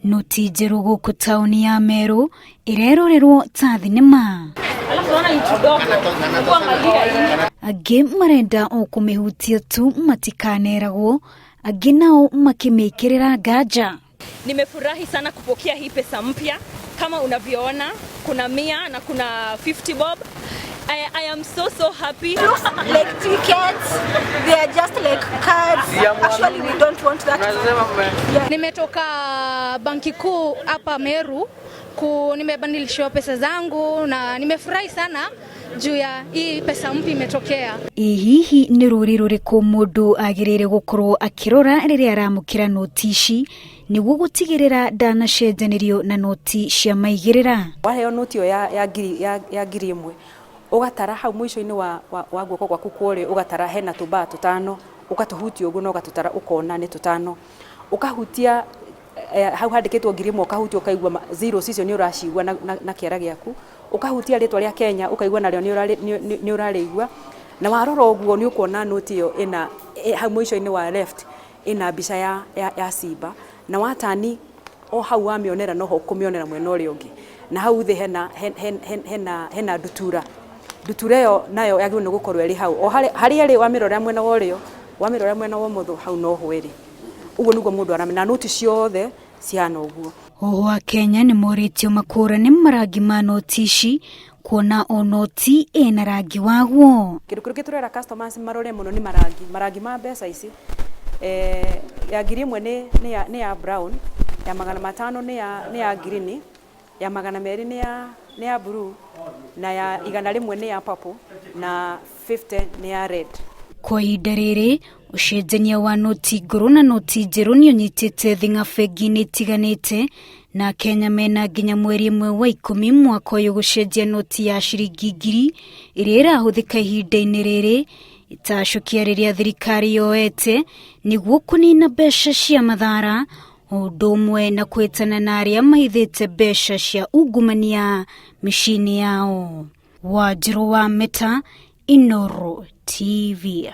Noti njerũ gũkũ taũni ya Meru ĩrerorerwo ta thinema. Angĩ marenda o kũmĩhutia tu matikaneragwo, angĩ nao makĩmĩkĩrĩra nganja. Nimefurahi sana kupokea hii pesa mpya. Kama unavyoona kuna 100 na kuna 50 bob. I am so so happy. Looks like tickets. They are just like cards. Actually, we don't want that. Yeah. Nimetoka banki kuu hapa Meru nimebadilishiwa pesa zangu na nimefurahi sana juu ya hii pesa mpya imetokea. Ĩ hihi nĩ rũri rũrĩkũ mũndũ agĩrĩire gũkorwo akĩrora rĩrĩa aramũkĩra noti ici nĩguo gũtigĩrĩra ndanacenjanĩrio na noti cia maigĩrĩra? Waheo noti ĩyo ya 1000, ũgatara hau mũico-inĩ wa guoko gwaku kwa ũrĩo, ũgatara hena tũmbaa tũtano, ũgatũhutia ũguo na ũgatũtara, ũkona nĩ tũtano. Ũkahutia hau handĩkĩtwo 1000, ũkahutia ũkaigua zeros icio nĩ ũracigua na kĩara gĩaku. Ũkahutia rĩtwa rĩa Kenya, ũkaigua narĩo nĩ ũrarĩigua. Na warora ũguo nĩ ũkuona noti ĩyo ĩna hau mũico-inĩ wa left ĩna mbica ya simba, na watani o hau wamĩonera noho ũkũmĩonera mwena ũrĩa ũngĩ. Na hau thĩ hena ndutura. Ndutura ĩyo nayo yagĩrĩirwo nĩ gũkorwo ĩrĩ hau. O harĩa ĩrĩ wamĩrora mwena wa ũrĩo, wamĩrora mwena wa ũmotho, hau noho ĩrĩ. Ũguo nĩguo mũndũ aramenya. Na noti ciothe cihana ũguo. Oho Akenya nĩ morĩtio makũrane marangi ma noti ici kuona o noti ĩna rangi waguo. Kĩndũ kĩrĩa tũrera customers marore mũno nĩ marangi, marangi ma mbeca ici. Ya 1000 nĩ ya brown, ya 500 nĩ ya green, ya 200 nĩ ya blue, na ya 100 nĩ ya purple, na 50 nĩ ya red. Kwa ihinda rĩrĩ ũcenjania wa noti ngũrũ na noti njerũ nĩ ũnyitĩte thing'a bengi-inĩ itiganĩte, na Kenya mena nginya mweri 1 wa 10 mwaka ũyũ gũcenjia noti ya ciringi 1000 ĩrĩa ĩrahũthĩka ihinda-inĩ rĩrĩ, itacũkia rĩrĩa thirikari yoete nĩguo kũnina mbeca cia mathara, o ũndũ ũmwe na kwĩtana na arĩa mahithĩte mbeca cia ungumania mĩciĩ-inĩ yao. Wanjirũ wa Meta, Inooro TV.